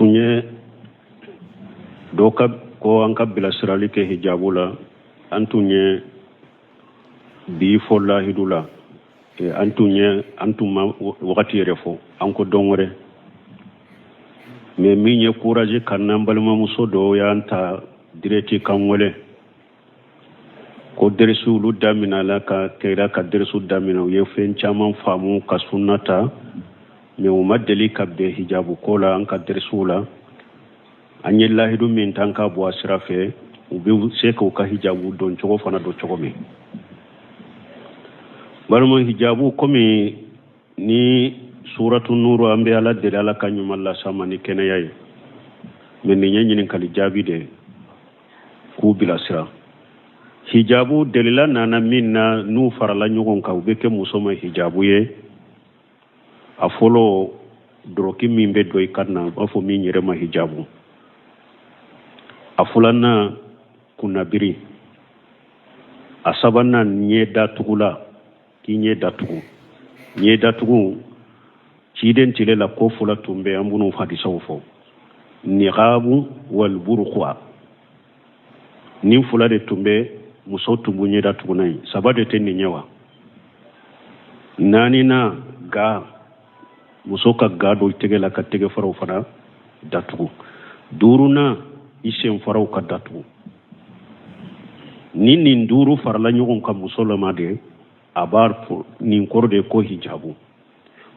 Tun ye dɔ ka ko an ka bilasirali kɛ hijabu la. An tun ye bi fɔ lahidu la, an tun ye an tun ma wagati yɛrɛ fɔ, an ko don wɛrɛ. Mais min ye courage ka n'an balimamuso dɔw y'an ta direct k'an wele ko dɛrɛsi olu daminɛla ka kɛra ka dɛrɛsiw daminɛ, u ye fɛn caman faamu ka sunna ta, mais u ma deli ka bɛn hijabu ko la an ka dɛrɛsiw la. An ye lahidu min ta, an ka bɔ a sira fɛ, u bɛ se k'u ka hijabu don cogo fana don cogo min. Balima, hijabu komi ni suratu nuru, an bɛ Ala deli, Ala ka ɲuman las'an ma ni kɛnɛya ye. Mais nin ye ɲininkali jaabi de ye k'u bilasira. Hijabu delila nana min na, n'u farala ɲɔgɔn kan, u bɛ kɛ muso ma hijabu ye. A fɔlɔ, dɔrɔki min bɛ don i kan na, u b'a fɔ min yɛrɛ ma hijabu. A filanan, kunnabiri. A sabanan, ɲɛ datugula, k'i ɲɛ datugu. Ɲɛ datugu, ciden tile la, ko fila tun bɛ, an b'u hadisaw fɔ, niqabu wal burqa. Nin fila de tun bɛ, muso tun b'u ɲɛ datugu n'a ye. Saba de tɛ nin ye wa? Naaninan, ga, muso ka ga don tɛgɛ la ka tɛgɛ faraw fana datugu. Duurunan, i sen faraw ka datugu. Ni nin duuru farala ɲɔgɔn kan muso lama de, a b'a nin kɔrɔ de ko hijabu.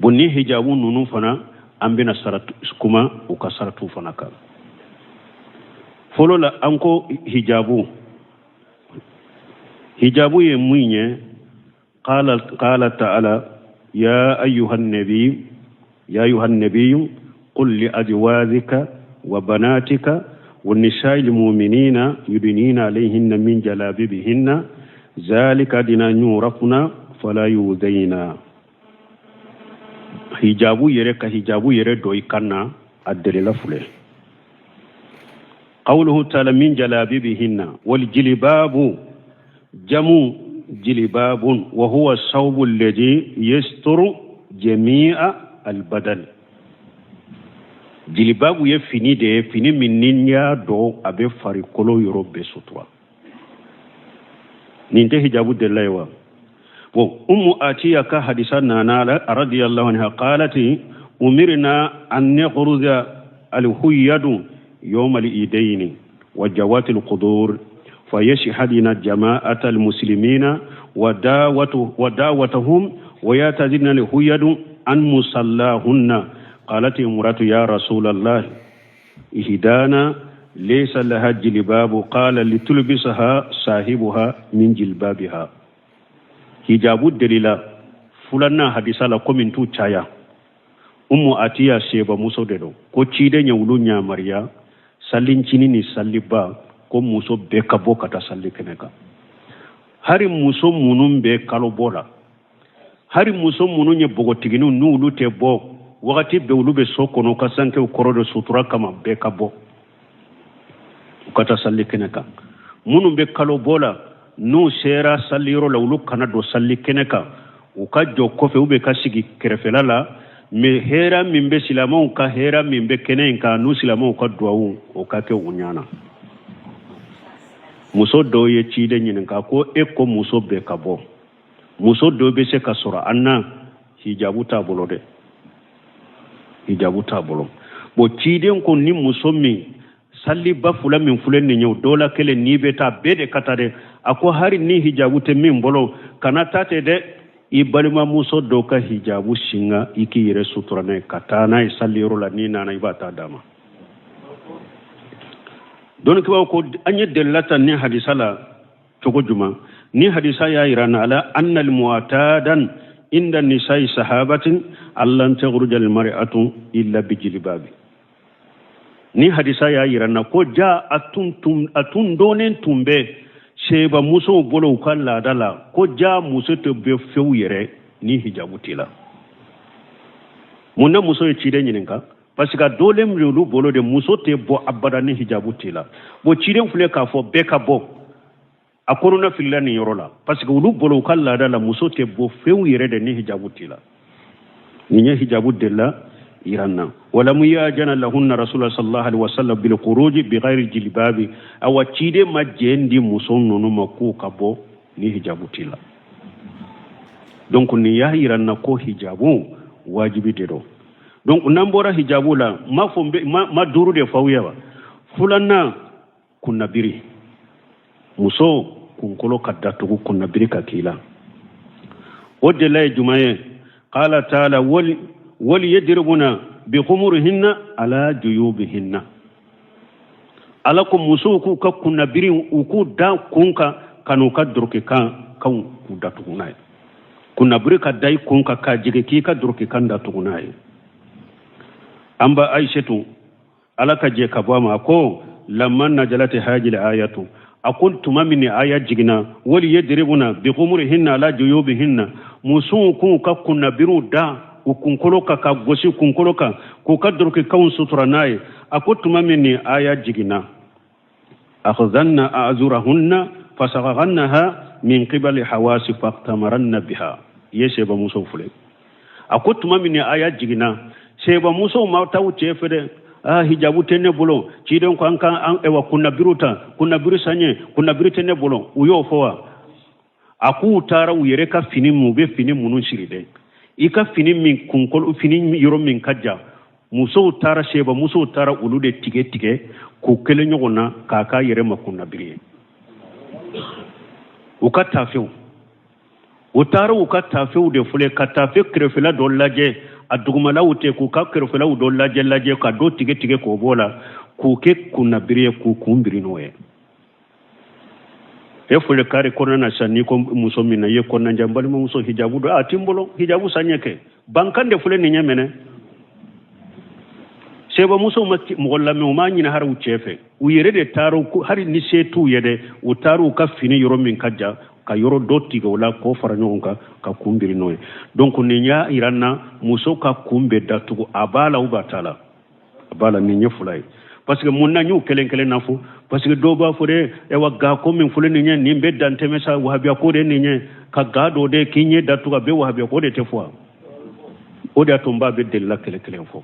Bon, ni hijabu ninnu fana, an bɛna saratu kuma u ka saratu fana kan. Fɔlɔ la, an ko hijabu, hijabu ye mun ye? Qala ta'ala: ya ayyuha nabi, ya ayyuha nabiyu qul li azwajika wa banatika wa nisa'il mu'minina yudnina alayhinna min jalabibihinna zalika adna an yu'rafna fala yu'dhayna. Hijabu yɛrɛ, ka hijabu yɛrɛ don i kan na, a delila filɛ: qawluhu ta'ala min jalabibihinna wal jilbabu jamu jilbabun wa huwa sawbu alladhi yasturu jami'a albadan. Jilibabu ye fini de ye, fini min ni y'a don, a bɛ farikolo yɔrɔ bɛɛ sutura. Nin tɛ hijabu delila ye wa? Bon, Ummu Atiya ka hadisa nana radiyallahu anha, qalati: umirna an nakhruja alhuyyadu yawm al-idaini wa jawati al-qudur fayashhadina jama'ata al-muslimina wa da'watu wa da'watuhum wa yatazilna al-huyyadu an musallahunna. Qalat imratu: ya rasulallah, ihdana laysa laha jilbabu. Qala: litulbisaha sahibuha min jilbabiha. Hijabu delila fulanna hadisa la, komin t'u caya, Umu Atiya seba muso de don, ko ciden ye olu ɲamariya salincinin ni saliba ko muso bɛɛ ka bɔ ka taa sali kɛnɛ kan, hari muso minnu bɛ kalo bɔ la, hari muso minnu ye npogotigininw, n'olu tɛ bɔ wagati bɛɛ, olu bɛ so kɔnɔ ka sankew kɔrɔ de sutura kama, bɛɛ ka bɔ u ka taa sali kɛnɛ kan. Minnu bɛ kalo bɔ la, n'u sera saliyɔrɔ la, olu kana don sali kɛnɛ kan, u ka jɔ kɔfɛ, u bɛ ka sigi kɛrɛfɛla la. Mais hɛrɛ min bɛ silamɛw ka, hɛrɛ min bɛ kɛnɛ in kan, n'u silamɛw ka duwawu, o ka kɛ u ɲana. Muso dɔw ye ciden ɲininka ko: e ko muso bɛɛ ka bɔ, muso dɔw bɛ se ka sɔrɔ an na, hijabu t'a bolo dɛ, hijabu t'a bolo. Bon, ciden ko ni muso min saliba fila min filɛ nin ye, o dɔ la kelen n'i bɛ taa, bɛɛ de ka taa dɛ. A ko hari ni hijabu tɛ min bolo, kana taa ten dɛ, i balimamuso dɔ ka hijabu singa, i k'i yɛrɛ sutura n'a ye ka taa n'a ye saliyɔrɔ la, n'i nana i b'a ta d'a ma. Dɔnnikibaw ko an ye delila ta ni hadisa la cogo juman? Ni hadisa y'a yira na ala anna almu'tadan inda nisa'i sahabatin allan takhruja almar'atu illa bijilbabi. Ni hadisa y'a yira na ko ja a tun dɔnnen tun bɛ seba musow bolo u ka laada la ko ja muso tɛ bɔ fewu yɛrɛ ni hijabu t'i la. Mun na muso ye ciden ɲininka? Parce que a dɔnnen bɛ olu bolo de, muso tɛ bɔ abada ni hijabu t'i la. Bon, ciden filɛ k'a fɔ bɛɛ ka bɔ, a kɔnɔna filila nin yɔrɔ la, parce que olu bolo, u ka laada la, muso tɛ bɔ fewu yɛrɛ de ni hijabu t'i la. Nin ye hijabu de la. yira n na. Walamu yajana lahunna rasulullah sallallahu alaihi wasallam bil khuruji bi ghairi jilbabi. Awa ciden ma jɛn di muso ninnu ma k'u ka bɔ ni hijabu t'i la. Donc nin y'a yira n na ko hijabu wajibi de don. Donc n'an bɔra hijabu la, n m'a fɔ ma duuru de f'aw ye wa. Filanan, kunnabiri. Muso kunkolo ka datugu, kunnabiri ka k'i la. O delila ye jumɛn ye? Qala taala wal yadribuna bi khumurihinna ala juyubihinna. Ala ko musow k'u ka kunnabiri u k'u da kun kan ka n'u ka doroki kan kanw k'u datugu n'a ye. Kunnabiri ka da i kun kan k'a jigin k'i ka doroki kan datugu n'a ye. An ba Ayisetu, Ala ka jɛ ka bɔ a ma, a ko lamma najalati hajil ayatu, a ko tuma min ni aya jiginna, wali yadribuna bi khumurihinna ala juyubihinna, musow k'u ka kunnabiriw da u kunkolo kan ka gosi kunkolo kan k'u ka dorokikanw sutura n'a ye. A ko tuma min ni aya jiginna, akhadhanna a'zurahunna fasagaghannaha min qibali hawasi faqtamaranna biha. I ye sebamusow filɛ. A ko tuma min ni aya jiginna, sebamusow ma taa u cɛ fɛ dɛ. Ah, hijabu tɛ ne bolo, ciden ko an ka an ewa kunnabiriw ta, kunnabiri san ye, kunnabiri tɛ ne bolo. U y'o fɔ wa? A k'u taara u yɛrɛ ka fini min, u bɛ fini minnu siri dɛ, i ka fini min kunkolo, fini yɔrɔ min ka jan, musow taara, seba musow taara olu de tigɛ tigɛ k'u kelen ɲɔgɔn na k'a k'a yɛrɛ ma kunnabiri ye. U ka taafew, u taara u ka taafew de filɛ, ka taafe kɛrɛfɛla dɔ lajɛ, a dugumalaw tɛ, k'u ka kɛrɛfɛlaw dɔ lajɛ lajɛ ka dɔ tigɛ tigɛ k'o b'o la k'u kɛ kunnabiri ye, k'u kun biri n'o ye. E filɛ kari kɔnɔna na sisan, n'i ko muso min na i ye kɔnɔnajɛ, n balimamuso, hijabu don a ti n bolo, hijabu san ɲɛ kɛ bankan de filɛ nin ɲɛ minɛ. Sebamusow ma mɔgɔ lamɛn, u m'a ɲini hari u cɛ fɛ, u yɛrɛ de taara, hari ni se t'u ye dɛ, u taara u ka fini yɔrɔ min ka jan ka yɔrɔ dɔ tigɛ o la k'o fara ɲɔgɔn kan ka kun biri n'o ye. Donc nin y'a yira n na muso ka kun bɛ datugu, a b'a la ou a t'a la? A b'a la. Nin ye fila ye. Parce que mun na n y'u kelen kelen na fɔ? Parce que dɔw b'a fɔ dɛ, ayiwa ga ko min filɛ nin ye, nin bɛ dantɛmɛ sa, wahabiya ko de nin ye, ka ga dɔ de k'i ɲɛ datugu, a bɛ wahabiya ko de tɛ fɔ. O de y'a to n b'a bɛ delila kelen kelen fɔ.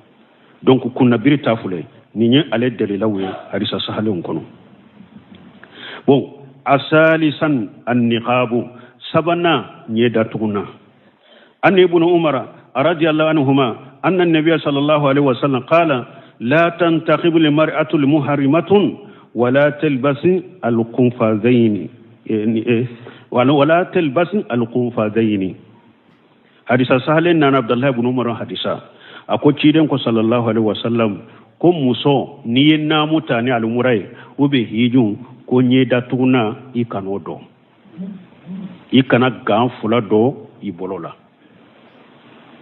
Donc kunnabiri ta filɛ nin ye, ale dalilaw ye hadisa sahalenw kɔnɔ. Bon, asalisan anniqabu, sabanan ɲɛ datugunan. An ibn umara radiyallahu anhuma anna nabiyya sallallahu alaihi wasallam qala la tantaqibu limar'atu limuharimatun wala talbasi alqunfazaini, wala talbasi alqunfazaini. Hadisa sahalen nana Abdullahi ibn Umar hadisa, a ko ciden ko sallallahu alaihi wasallam ko muso n'i ye naamu ta ni alimura ye u bɛ hiju, ko ɲɛ datugunan i kan'o don, i kana gan fila don i bolo la.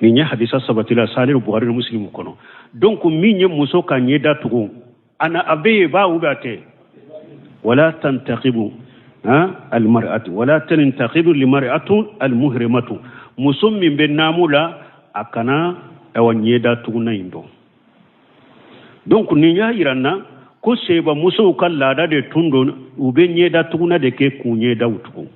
Nin ye hadisa sabatila sahalen Buhari ni Muslim kɔnɔ. Donc min ye muso ka ɲɛ datugu, ana a bɛ yen ba u bɛ a tɛ, wala tantaqibu almar'atu wala tantaqibu limar'atu almuhrimatu, muso min bɛ naamu la a kana awa ɲɛ datugunan in don. Donc nin y'a yira n na ko seba musow ka laada de tun don, u bɛ ɲɛ datugunan de kɛ k'u ɲɛdaw tugu.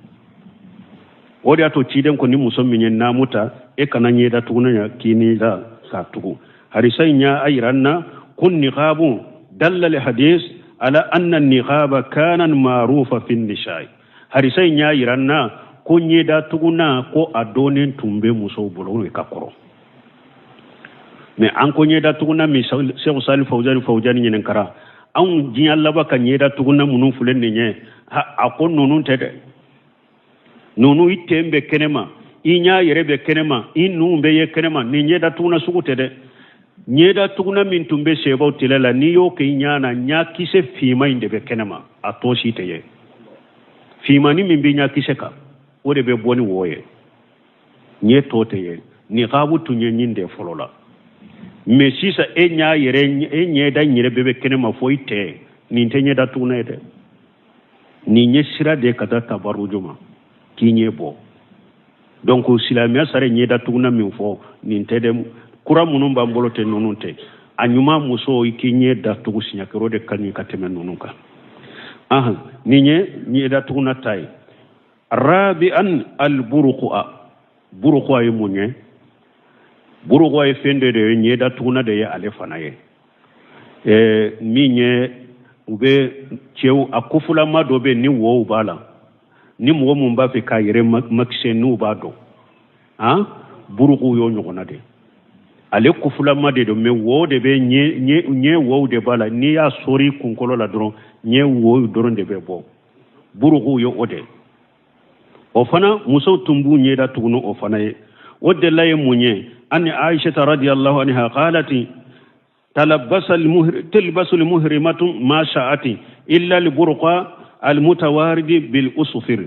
O de y'a to ciden ko ni muso min ye naamu ta, e kana ɲɛ datugunan ya k'i ni da k'a tugu. Hadisa in y'a yira n na ko niqabu dalla li hadis ala anna niqaba kana ma'rufa fi nisai. Hadisa in y'a yira n na ko ɲɛda tugunan ko a dɔnnen tun bɛ musow bolo o ka kɔrɔ. Mais an ko ɲɛda tugunan min Sɛku Sali Fawuzani Fawuzani ɲininkara, anw diɲɛ laban ka ɲɛda tugunan minnu filɛ nin ye, a ko ninnu tɛ dɛ. Ninnu i ten bɛ kɛnɛma, i ɲɛ yɛrɛ bɛ kɛnɛma, i nun bɛ ye kɛnɛma, nin ɲɛda tuguna sugu tɛ dɛ. Ɲɛda tuguna min tun bɛ sebaw tile la, n'i y'o kɛ i ɲɛ na, ɲakisɛ finman in de bɛ kɛnɛma, a tɔ si tɛ ye. Finmanni min bɛ ɲakisɛ kan, o de bɛ bɔ ni wo ye, ɲɛ tɔ tɛ ye. Niqabu tun ye ɲin de fɔlɔ la. Mais sisan e ɲɛ yɛrɛ, e ɲɛda yɛrɛ bɛɛ bɛ kɛnɛma fo i tɛ, nin tɛ ɲɛda tuguna ye dɛ. Nin ye sira de ye ka taa tabaruju ma k'i ɲɛ bɔ. Donc silamɛya sari ɲɛda tuguna min fɔ nin tɛ dɛ, kura minnu b'an bolo tɛ ninnu tɛ. A ɲuman muso i k'i ɲɛ datugu siɲɛ kelen, o de ka ɲi ka tɛmɛ ninnu kan. Ahan, nin ye ɲɛda tuguna ta ye. Rabi'an alburuqa, buruqa ye mun ye? Burugu ye fɛn dɔ de ye, ɲɛda tuguna de ye ale fana ye. Min ye u bɛ cɛw a kofulama dɔ bɛ ni wow b'a la, ni mɔgɔ mun b'a fɛ k'a yɛrɛ makisɛ n'u b'a dɔn, han, burugu y'o ɲɔgɔnna de. Ale kofulama de don, mais wo de bɛ ɲɛ, wow de b'a la. N'i y'a sori kunkolo la dɔrɔn, ɲɛ wow dɔrɔn de bɛ bɔ. Burugu ye o de. O fana musow tun b'u ɲɛda tugun o fana ye. O delila ye mun ye? Ani Aishata radiyallahu anha qalati تلبس المهر تلبس المهرمة ما شاءت إلا البرقع المتوارد بالأصفر.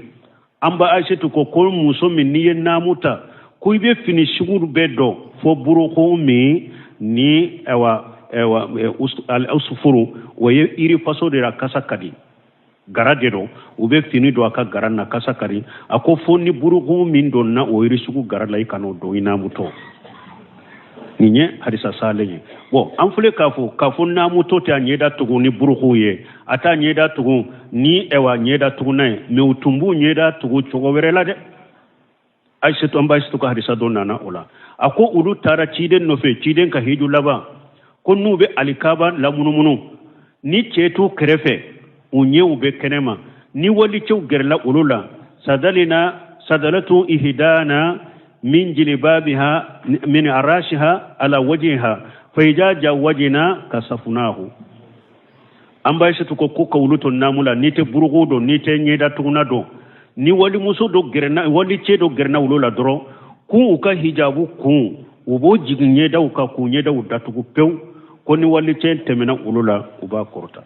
An ba Aishatu ko muso min n'i ye naamu ta, ko i bɛ fini sugu bɛɛ dɔn fo buruku min ni awa awa al-usfuru, o ye iri faso de la, kasa ka di, gara de don. U bɛ fini don a ka gara na, kasa ka di. A ko fo ni buruku min donna o yiri sugu gara la, i kan'o don i naamutɔ. Nin ye hadisa salen ye. Bon, an filɛ k'a fɔ naamutɔ tɛ a ɲɛda tugun ni buruku ye, a t'a ɲɛda tugun ni ɛwa ɲɛda tugunna ye, mais u tun b'u ɲɛda tugu cogo wɛrɛ la dɛ. Ayisetu, an b'Ayisetu ka hadisa dɔ nana o la. A ko olu taara ciden nɔfɛ, ciden ka hiju laban, ko n'u bɛ alikaba lamunumunu, ni cɛ t'u kɛrɛfɛ, u ɲɛw bɛ kɛnɛma. Ni walicɛw gɛrɛla olu la, sadalina sadalatu ihdana min jilibabiha min arashiha ala wajhiha fa ija jawajina kasafunahu. An b'a Ayisetu ko ka olu to naamu la, n'i tɛ buruku don, n'i tɛ ɲɛda tuguna don, ni walimuso dɔ gɛrɛna, walicɛ dɔ gɛrɛna olu la dɔrɔn, k'u ka hijabu kun, u b'o jigin ɲɛdaw kan k'u ɲɛdaw datugu pewu. Ko ni walicɛ tɛmɛna olu la, u b'a kɔrɔta.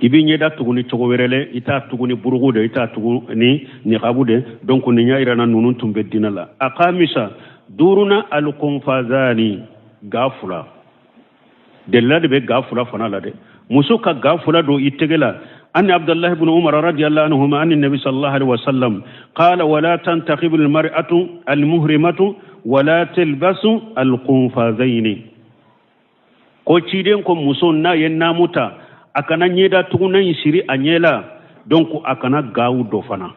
I b'i ɲɛda tugu ni cogo wɛrɛ lɛ, i t'a tugu ni buruku de, i t'a tugu ni niqabu de. Donc nin y'a yira na ninnu tun bɛ diinɛ la. A kamisa duuruna alkunfazani, ga fila delila de bɛ ga fila fana la dɛ. Muso ka ga fila don i tɛgɛ la. أن عبد الله بن عمر رضي الله عنهما عن النبي صلى الله عليه وسلم قال ولا تنتخب المرأة المهرمة ولا تلبس القنفازين. Ko ciden ko muso n'a ye naamu ta, a kana ɲɛda tuguna in siri a ɲɛ la. Donc a kana gaw dɔ fana.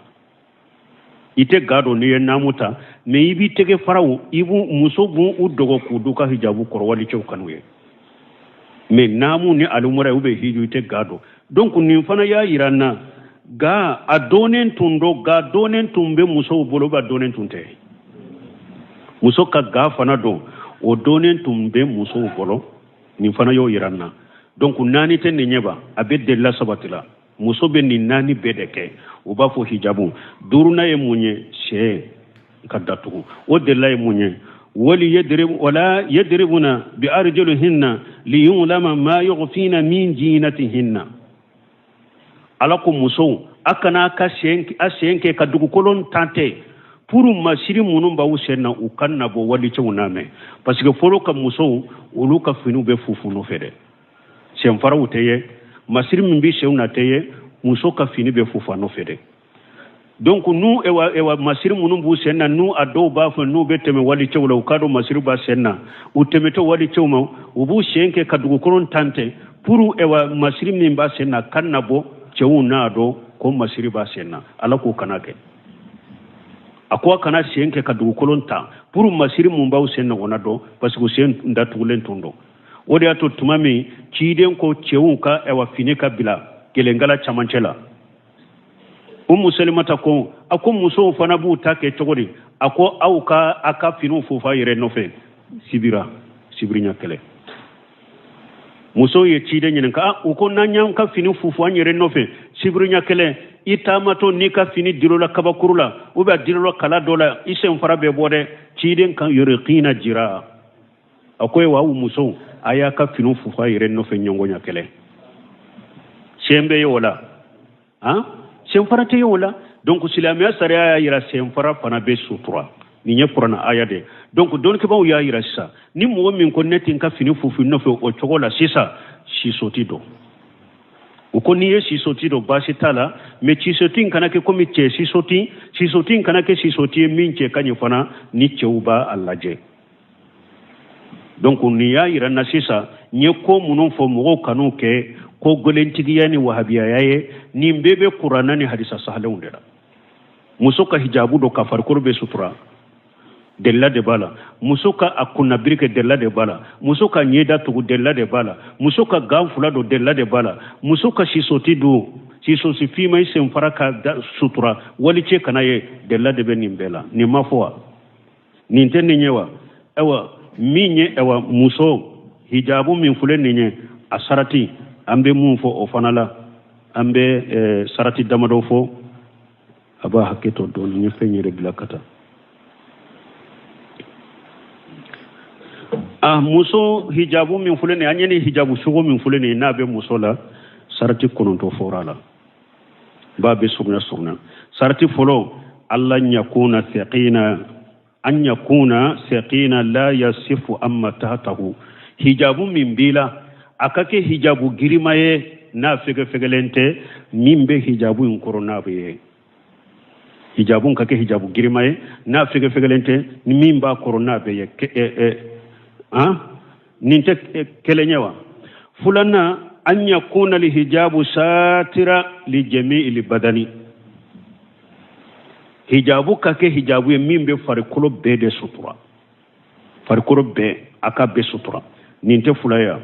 I tɛ ga dɔn n'i ye naamu ta, mais i b'i tɛgɛ faraw, i b'u muso b'u u dogo k'u du ka hijabu kɔrɔ, walicɛw kanu ye. Mais naamu ni alumura u bɛ hiju, i tɛ ga dɔn. Donc nin fana y'a yira n na ga a dɔnnen tun don, ga dɔnnen tun bɛ musow bolo, ba dɔnnen tun tɛ. Muso ka ga fana dɔn, o dɔnnen tun bɛ musow bolo. Nin fana y'o yira n na. Donc naani tɛ nin ɲɛba, a bɛ delila sabati la. Muso bɛ nin naani bɛɛ de kɛ, u b'a fɔ hijabu. Duurunan ye mun ye? Sɛ ka datugu. O delila ye mun ye? Wali yadrib wala yadribuna bi arjulihinna liyulama ma yughfina min jinatihinna. Ala ko musow, a kana a ka sen, a sen kɛ ka dugukolo tan tɛ pour masiri minnu b'aw sen na, u ka na bɔ walicɛw n'a mɛn, parce que fɔlɔ ka musow, olu ka finiw bɛ fufu nɔfɛ dɛ. Senfaraw tɛ ye, masiri min bɛ senw na tɛ ye, muso ka fini bɛ fufu a nɔfɛ dɛ. Donc n'u ewa ewa masiri minnu b'u sen na, n'u a dɔw b'a fɔ n'u bɛ tɛmɛ walicɛw la, u k'a dɔn masiri b'a sen na, u tɛmɛtɔ walicɛw ma, u b'u sen kɛ ka dugukolo tan tɛ pour ewa masiri min b'a sen na kan na bɔ, cɛw n'a dɔn ko masiri b'a sen na. Ala k'o kana kɛ. A ko a kana sen kɛ ka dugukolo ta pour masiri mun b'aw sen na, o na dɔn, parce que sen datugulen tun don. O de y'a to tuma min ciden ko cɛw ka ɛwa fini ka bila gɛlɛnkala camancɛ la, Umu Selimata ko, a ko musow fana b'u ta kɛ cogo di? A ko aw ka a ka finiw fufa yɛrɛ nɔfɛ sibira sibiri ɲɛ kɛlɛ. Musow ye ciden ɲininka, ah, u ko n'an y'an ka fini fufu an yɛrɛ nɔfɛ sibiri ɲɛ kɛlɛ, i taamatɔ n'i ka fini dirola kabakuru la ou bien dirola kala dɔ la, i sen fara bɛ bɔ dɛ. Ciden kan yɔrɔkina jira, a ko wa aw musow, a y'a ka finiw fufu a yɛrɛ nɔfɛ ɲɔgɔn ɲɛ kɛlɛ. Sen bɛ ye o la, han, senfara tɛ ye o la. Donc silamɛya sariya y'a yira senfara fana bɛ sutura. Nin ye kuranɛ aya de. Donc dɔnnikɛbaaw y'a yira sisan, ni mɔgɔ min ko ne tɛ n ka fini fufu nɔfɛ o cogo la sisan, sisoti don. U ko n'i ye sisoti don, baasi t'a la, mais sisoti in kana kɛ komi cɛ sisoti, sisoti in kana kɛ sisoti ye min cɛ ka ɲi fana ni cɛw b'a a lajɛ. Donc nin y'a yira n na sisan, n ye ko minnu fɔ, mɔgɔw kan'u kɛ ko gɛlɛntigiya ni wahabiyaya ye. Nin bɛɛ bɛ kuranna ni hadisa sahalenw de la. Muso ka hijabu don ka farikolo bɛ sutura. Delila de b'a la. Muso ka a kunnabiri kɛ, delila de b'a la. Muso ka ɲɛda tugu, delila de b'a la. Muso ka gan fila don, delila de b'a la. Muso ka sisoti don, sisosi finma, i senfara ka sutura, walicɛ kana ye, delila de bɛ nin bɛɛ la. Nin ma fɔ wa? Nin tɛ nin ye wa? Ayiwa, min ye, ayiwa, muso hijabu min filɛ nin ye, a sarati, an bɛ mun fɔ o fana la? An bɛ sarati damadɔ fɔ. A b'a hakɛ to dɔɔni, n ye fɛn yɛrɛ bila ka taa. A muso hijabu min filɛ nin ye, an ye nin hijabu sugu min filɛ nin ye, n'a bɛ muso la, sarati 9 fɔra a la. N b'a bɛɛ surunya surunya. Sarati fɔlɔ, alla yakuna thaqina, an yakuna thaqina la yasifu amma tahtahu. Hijabu min b'i la, a ka kɛ hijabu girima ye, n'a fɛgɛfɛgɛlen tɛ, min bɛ hijabu in kɔrɔ n'a bɛ ye. Hijabu ka kɛ hijabu girima ye, n'a fɛgɛfɛgɛlen tɛ, ni min b'a kɔrɔ n'a bɛ ye. Nin tɛ kelen ye wa? Filanan, an yakuna li hijabu satira li jami'il badani. Hijabu ka kɛ hijabu ye min bɛ farikolo bɛɛ de sutura, farikolo bɛɛ, a ka bɛɛ sutura. Nin tɛ fila ye.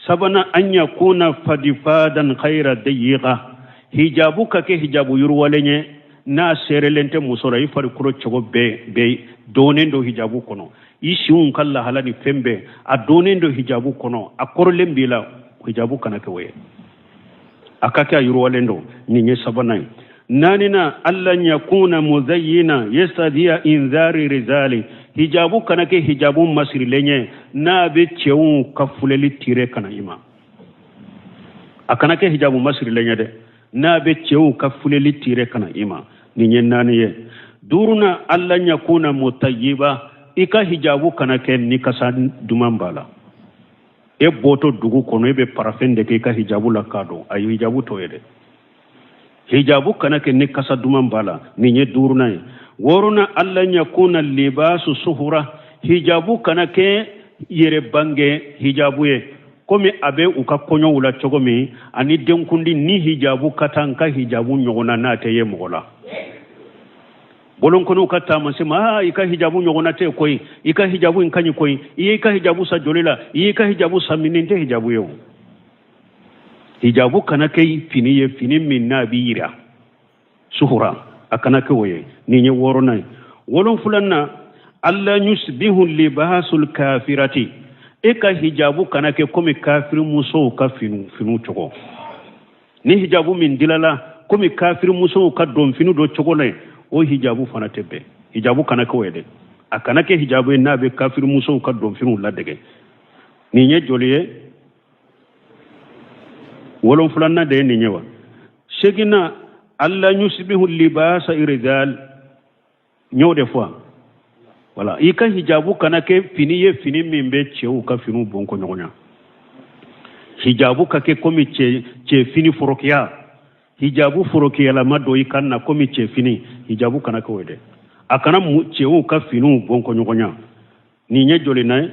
Sabanan, an yakuna fadifadan khayra dayiqa. Hijabu ka kɛ hijabu yiriwalen ye, n'a serelen tɛ muso la. I farikolo cogo bɛɛ bɛɛ donnen don hijabu kɔnɔ, i sinw ka lahala ni fɛn bɛɛ, a donnen don hijabu kɔnɔ, a kɔrɔlen b'i la. Hijabu kana kɛ o ye, a ka kɛ a yiriwalen don. Nin ye sabanan ye. Naaninan, alla yakuna muzayyina yastadiya inzari rizali. Hijabu kana kɛ hijabu masirilen ye, n'a bɛ cɛw ka filɛli tire ka na i ma. A kana kɛ hijabu masirilen ye dɛ, n'a bɛ cɛw ka filɛli tire ka na i ma. Nin ye naani ye. Duurunan, alla yakuna mutayiba. I ka hijabu kana kɛ ni kasa duman b'a la. E bɔtɔ dugu kɔnɔ, e bɛ parafɛn de kɛ i ka hijabu la k'a don. Ayi, hijabu t'o ye dɛ. Hijabu kana kɛ ni kasa duman b'a la. Nin ye duurunan ye. Wɔɔrɔnan, alla yakuna libasu suhura. Hijabu kana kɛ yɛrɛ bange hijabu ye, komi a bɛ u ka kɔɲɔw la cogo min, ani denkundi ni hijabu ka taa n ka hijabu ɲɔgɔn na, n'a tɛ ye mɔgɔ la. Bolonkɔniw ka taamasiyɛn ma, aa, i ka hijabu ɲɔgɔnna tɛ koyi, i ka hijabu in ka ɲi koyi, i y'i ka hijabu san joli la, i y'i ka hijabu san min? Nin tɛ hijabu ye o. Hijabu kana kɛ fini ye, fini min n'a b'i yira suhura, a kana kɛ o ye. Nin ye wɔɔrɔnan ye. Wolonfilanan, alla yusbihu libasul kafirati. E ka hijabu kana kɛ komi kafiri musow ka finiw cogo. Ni hijabu min dilala komi kafiri musow ka donfini dɔ cogo la, o hijabu fana tɛ bɛn. Hijabu kana kɛ o ye dɛ. A kana kɛ hijabu ye n'a bɛ kafiri musow ka donfiniw ladege. Nin ye joli ye? Wolonfilanan de ye nin ye wa. Seginna, alla yusbihu libasa irizal. N y'o de fɔ. Wala i ka hijabu kana kɛ fini ye, fini min bɛ cɛw ka finiw bɔn ko ɲɔgɔn na. Hijabu ka kɛ komi cɛ fini forokiya, hijabu forokiyalama don i kan na komi cɛ fini. Hijabu kana kɛ o ye dɛ. A kana cɛw ka finiw bɔn ko ɲɔgɔn na. Nin ye jolina ye?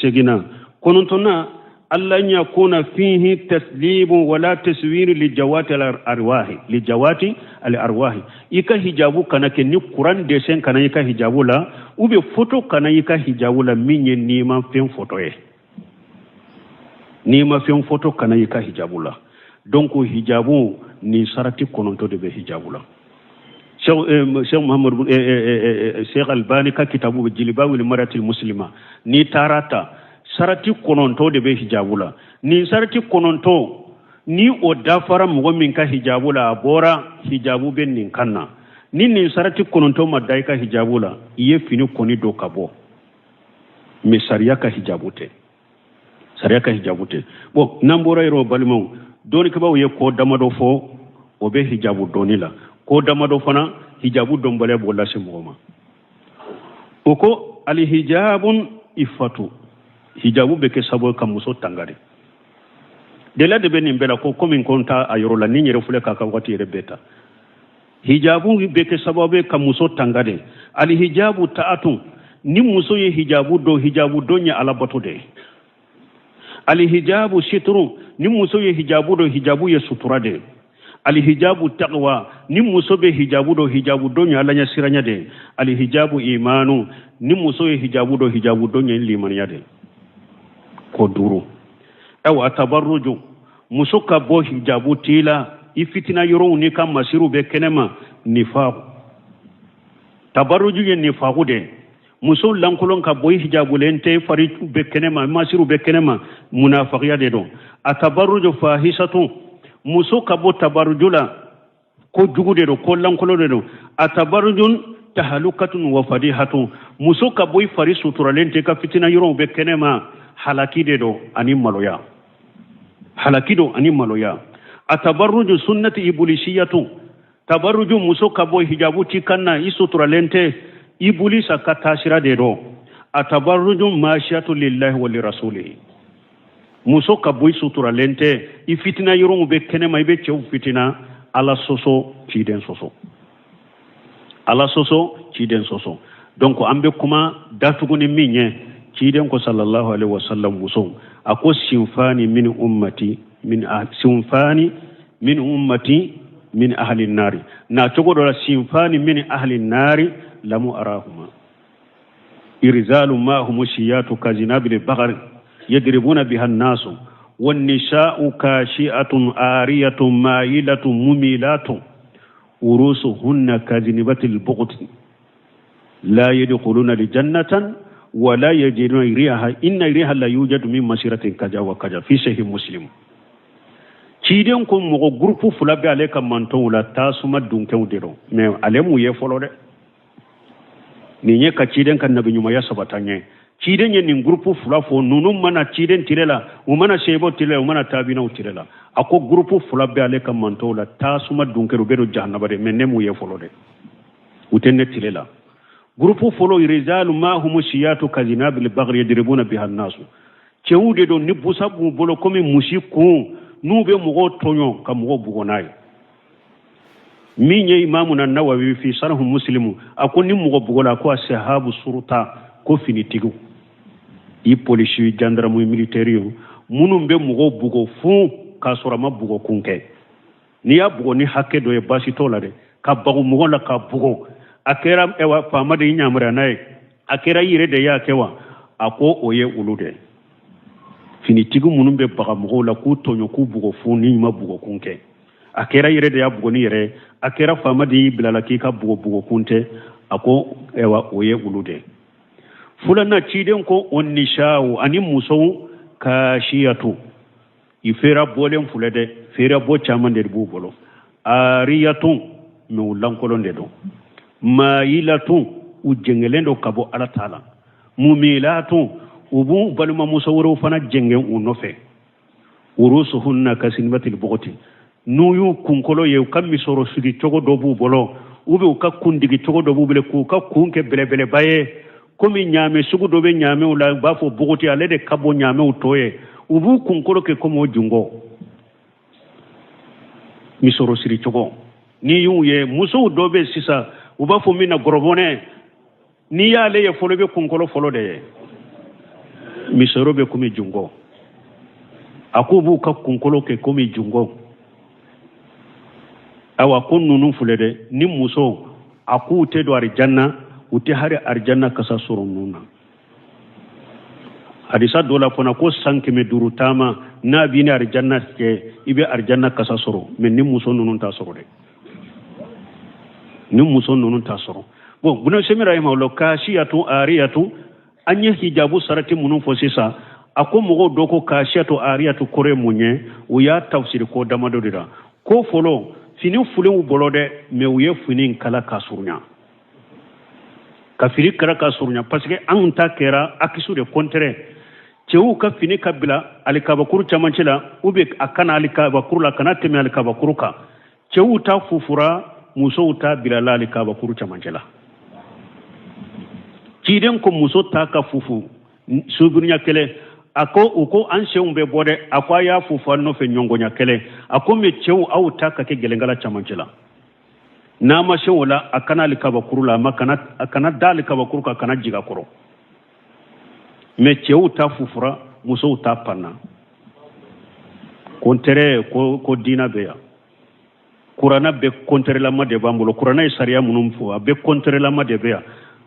Seginna. Kɔnɔntɔnna, alla yakuna fihi taslibu wala taswiru li jawati al arwahi, li jawati al arwahi. I ka hijabu kana kɛ ni kuran dessin kana i ka hijabu la, ou bien photo kana i ka hijabu la min ye nimafɛn photo ye. Nimafɛn photo kana i ka hijabu la. Donc hijabu ni sarati 9 de bɛ hijabu la. Cheikh Muhammad, Cheikh Albani ka kitabu bɛ Jilibabul Maratil Muslima, n'i taara ta, sarati 9 de bɛ hijabu la. Nin sarati 9 ni o dafara mɔgɔ min ka hijabu la, a bɔra hijabu bɛ nin kan na. Ni nin sarati 9 ma da i ka hijabu la, i ye fini kɔni don ka bɔ, mais sariya ka hijabu tɛ, sariya ka hijabu tɛ. Bon, n'an bɔra yɔrɔ, balimaw, dɔnnikɛbaaw ye ko damadɔ fɔ o bɛ hijabu dɔnni la. Ko damadɔ fana, hijabu dɔnbaliya b'o lase mɔgɔ ma. O ko alihijabun ifatu, hijabu bɛ kɛ sababu ye ka muso tanga de. Dela de bɛ nin bɛɛ la ko komi ko n ta a yɔrɔ la, ni n yɛrɛ filɛ k'a ka waati yɛrɛ bɛɛ ta. Hijabu bɛ kɛ sababu ye ka muso tanga de. Alihijabu ta'atun, ni muso ye hijabu don, hijabu don ye alabato de ye. Alihijabu siturun, ni muso ye hijabu don, hijabu ye sutura de ye. Alihijabu taqwa, ni muso bɛ hijabu don, hijabu don ye Ala ɲɛsiranya de ye. Alihijabu imanu, ni muso ye hijabu don, hijabu don ye limaniya de ye. Ko duuru. Ayiwa, tabarruju, muso ka bɔ hijabu t'i la, i fitina yɔrɔw n'i ka masiriw bɛ kɛnɛma, nifaku. Tabarruju ye nifaku de ye. Muso lankolon ka bɔ, i hijabulen tɛ, i fari bɛ kɛnɛma, masiriw bɛ kɛnɛma, munafakiya de don. A tabarruju fahisatun, muso ka bɔ tabarruju la, ko jugu de don, ko lankolon de don. A tabarrujun tahalukatun wa fadihatun, muso ka bɔ i fari suturalen tɛ, ka fitina yɔrɔw bɛ kɛnɛma, halaki de don ani maloya, halaki don ani maloya. A tabarruju sunnati ibulisiyatun, tabarruju muso ka bɔ hijabu t'i kan na, i suturalen tɛ, ibulisa ka taasira de don. A tabarruju maasiyatu lillahi wa lirasulihi, muso ka bɔ i suturalen tɛ, i fitina yɔrɔw bɛ kɛnɛma, i bɛ cɛw fitina, Ala sɔsɔ, ciden sɔsɔ, Ala sɔsɔ, ciden sɔsɔ. Donc an bɛ kuma datugu ni min ye, ciden ko sallallahu alaihi wasallam muso, a ko sinfani min ummati min sinfani min ummati min ahli nari, na cogo dɔ la sinfani min ahli nari lamu arahuma irzalu mahumu shiyatu kazinabil bagari yadribuna biha nasu wannisa'u kashi'atun ariyatun mayilatun mumilatun urusuhunna kazinibatil bughti la yadkhuluna aljannatan wa la yajiduna riha inna riha la yujadu min masiratin kaja wa kaja fi sahih Muslim. Ciden ko mɔgɔ gurupu fila bɛ ale ka mantɔnw la, tasuma dunkɛw de don, mais ale m'u ye fɔlɔ dɛ. Nin ye ka ciden ka nabiɲumanya sabata ɲɛ. Ciden ye nin gurupu fila fɔ, ninnu mana ciden tile la, u mana seyibaw tile la, u mana tabinaw tile la. A ko gurupu fila bɛ ale ka mantɔnw la, tasuma dunkɛw, u bɛ don jahanaba de, mais ne m'u ye fɔlɔ dɛ, u tɛ ne tile la. Gurupu fɔlɔ, rijalu mahumu siyatu kazinabil bagri yadribuna biha nasu, cɛw de don ni busa b'u bolo komi musi kun, n'u bɛ mɔgɔw tɔɲɔ ka mɔgɔw bugɔ n'a ye. Min ye Imamuna Nawawi fi sarahu Muslimu, a ko ni mɔgɔ bugɔla, ko asahabu suruta, ko finitigiw, i polisi, gendarme, militaire ye, minnu bɛ mɔgɔw bugɔ fun k'a sɔrɔ a ma bugɔ kun kɛ. N'i y'a bugɔ ni hakɛ dɔ ye, baasi t'o la dɛ. Ka bagu mɔgɔ la ka bugɔ, a kɛra ɛwa faama de y'i yamaruya n'a ye, a kɛra i yɛrɛ de y'a kɛ wa, a ko o ye olu de finitigi minnu bɛ baga mɔgɔw la k'u tɔɲɔ k'u bugɔ fun ni ma bugɔ kun kɛ. A kɛra i yɛrɛ de y'a bugɔ ni yɛrɛ ye, a kɛra faama de y'i bila la k'i ka bugɔ, bugɔ kun tɛ, a ko ɛwa o ye olu de. Filanan, ciden ko o nisaw ani musow kasiyatu, i fɛrɛ bɔlen filɛ dɛ, fɛrɛ bɔ caman de b'u bolo, ariyatun, mais u lankolon de don, mayilatun, u jɛngɛlen don ka bɔ Ala ta la, mumilatun, u b'u balimamuso wɛrɛw fana jɛngɛ u nɔfɛ, urusuhunna kasinibatil bugoti, n'u y'u kunkolo ye, u ka misɔrɔ sigi cogo dɔ b'u bolo, u bɛ u ka kundigi cogo dɔ b'u bolo, k'u ka kun kɛ belebeleba ye komi ɲaamɛ sugu dɔ bɛ ɲaamɛw la, u b'a fɔ bugoti, ale de ka bon ɲaamɛw tɔ ye, u b'u kunkolo kɛ komi o jungo misɔrɔ siri cogo. N'i y'u ye, musow dɔ bɛ sisan, u b'a fɔ min na gɔrɔbɔnɛ, n'i y'ale ye fɔlɔ, i bɛ kunkolo fɔlɔ de ye, misɔrɔ bɛ komi jungo. A k'u b'u ka kunkolo kɛ komi jungo. Awa, ko ninnu filɛ dɛ, ni muso, a k'u tɛ don arijanna, u tɛ hali arijanna kasa sɔrɔ ninnu na. Hadisa dɔ la fana ko san 500 taama n'a b'i ni arijanna cɛ, i bɛ arijanna kasa sɔrɔ, mais ni muso ninnu t'a sɔrɔ dɛ, ni muso ninnu t'a sɔrɔ. Bon, Ibn Usaymin rahimahullah, kasiyatu ariyatu, an ye hijabu sarati minnu fɔ sisan, a ko mɔgɔw dɔ ko kasiyatu ariyatu kɔrɔ ye mun ye? U y'a tafsiri ko damadɔ de la. Ko fɔlɔ, fini fulenw bolo dɛ, mais u ye fini kala ka surunya, ka fini kala ka surunya, parce que anw ta kɛra akisu de contraire. Cɛw ka fini ka bila alikabakuru camancɛ la, ou bien a kana alikabakuru la, kana tɛmɛ alikabakuru kan. Cɛw ta fufura, musow ta bilala alikabakuru camancɛ la. Ciden ko muso ta ka fufu suburunya kelen, a ko u ko an senw bɛ bɔ dɛ, a ko a y'a fufu a nɔfɛ ɲɔngɔnya kelen. A ko mais cɛw, aw ta ka kɛ gɛlɛnkala camancɛ la, n'a ma se o la, a kana alikabakuru la, a ma kana, a kana da alikabakuru kan, a kana jigin a kɔrɔ. Mais cɛw ta fufura, musow ta panna. Ko n tɛrɛ ko, ko diina bɛ yan. Kuranna bɛɛ kɔntɛrɛlama de b'an bolo. Kuranna ye sariya minnu fɔ, a bɛɛ kɔntɛrɛlama de bɛ yan.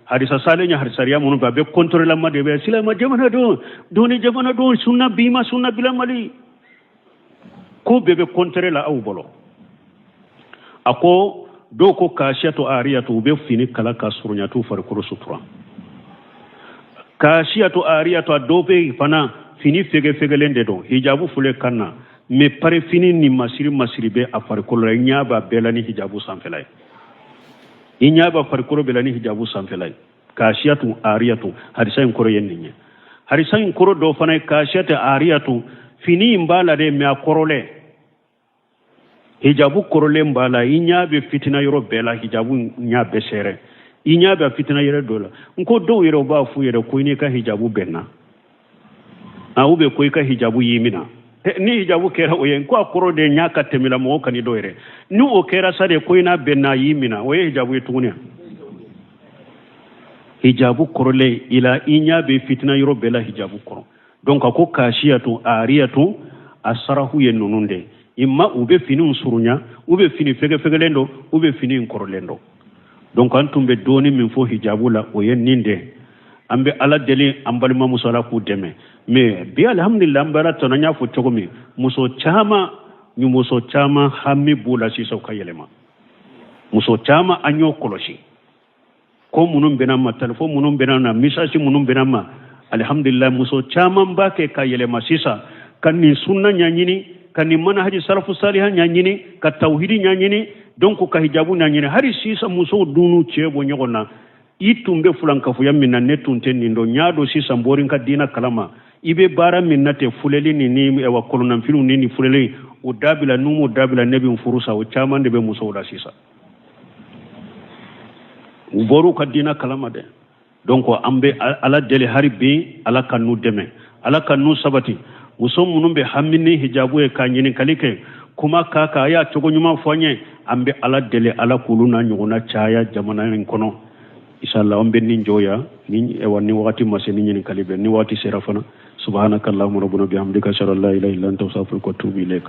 Hadisa salen ye sariya minnu fɔ, a bɛɛ kɔntɛrɛlama de bɛ yan. Silamɛ jamana don, doni jamana don, sunna bima, sunna bila Mali, ko bɛɛ bɛ kɔntɛrɛ la aw bolo. A ko dɔw ko kasiyatu ariyatu, u bɛ fini kala ka surunya t'u farikolo sutura. Kasiyatu ariyatu, a dɔw bɛ yen fana fini fegefegelen de don, hijabu fule kan na, mais pare fini ni masiri masiri bɛ a farikolo la. I ɲɛ b'a bɛɛ la ni hijabu sanfɛla ye, i ɲɛ b'a farikolo bɛɛ la ni hijabu sanfɛla ye. Kasiyatu ariyatu, hadisa in kɔrɔ ye nin ye. Hadisa in kɔrɔ dɔ fana ye kasiyatu ariyatu, fini in b'a la dɛ, mais a kɔrɔlen, hijabu kɔrɔlen b'a la. I ɲɛ bɛ fitina yɔrɔ bɛɛ la, hijabu ɲɛ bɛ sɛrɛ, i ɲɛ bɛ fitina yɔrɔ dɔ la. N ko dɔw yɛrɛ b'a f'u yɛrɛ ko i n'i ka hijabu bɛnna, a ou bien ko i ka hijabu y'i minɛ. Ni hijabu kɛra o ye, n ko a kɔrɔ de ɲa ka tɛmɛ la mɔgɔ kan dɔ yɛrɛ. Ni o kɛra sa de ko i n'a bɛnna, y'i minɛ, o ye hijabu ye tuguni. Hijabu kɔrɔlen i la, i ɲɛ bɛ fitina yɔrɔ bɛɛ la hijabu kɔrɔ. Donc a ko kasiyatu ariyatu, a sarahu ye ninnu de imma u bɛ finiw surunya, u bɛ fini fɛgɛfɛgɛlen don, u bɛ fini in kɔrɔlen don. Donc an tun bɛ dɔɔni min fɔ hijabu la, o ye nin de. An bɛ Ala deli, an balimamuso, Ala k'u dɛmɛ. Mais bi, alhamdulillah, an bɛ Ala tanu. An y'a fɔ cogo min, muso caman ni muso caman hami b'u la sisan u ka yɛlɛma. Muso caman, an y'o kɔlɔsi, ko minnu bɛna ma, telefɔni minnu bɛna na, message minnu bɛna ma, alhamdulillah, muso caman b'a kɛ ka yɛlɛma sisan, ka nin sunna ɲɛɲini, ka nin manahaji salafu saliha ɲɛɲini, ka tawhidi ɲɛɲini, donc ka hijabu ɲɛɲini. Hali sisan musow dunu cɛ bɔ ɲɔgɔn na, i tun bɛ fulankafoya min na, ne tun tɛ nin dɔn, n y'a dɔn sisan, bɔra n ka diina kalama. I bɛ baara min na tɛ fuleli ni wa kɔlɔnafiniw ni fuleli, o dabila. N'u m'o dabila, ne bɛ n furu sa. O caman de bɛ musow la sisan, u bɔr'u ka diina kalama dɛ. Donc an bɛ Ala deli hari bi, Ala ka n'u dɛmɛ, Ala ka n'u sabati. Muso minnu bɛ hami ni hijabu ye, ka ɲininkali kɛ, kuma k'a kan, a y'a cogo ɲuman fɔ an ye. An bɛ Ala deli, Ala k'olu n'a ɲɔgɔnna caya jamana in kɔnɔ, inshallah. An bɛ nin jɔ yan ni wa ni wagati ma se, ni ɲininkali bɛ, ni waati sera fana. Subhanaka allahumma rabbana bihamdika, ashhadu an la ilaha illa anta, astaghfiruka wa atubu ilaik.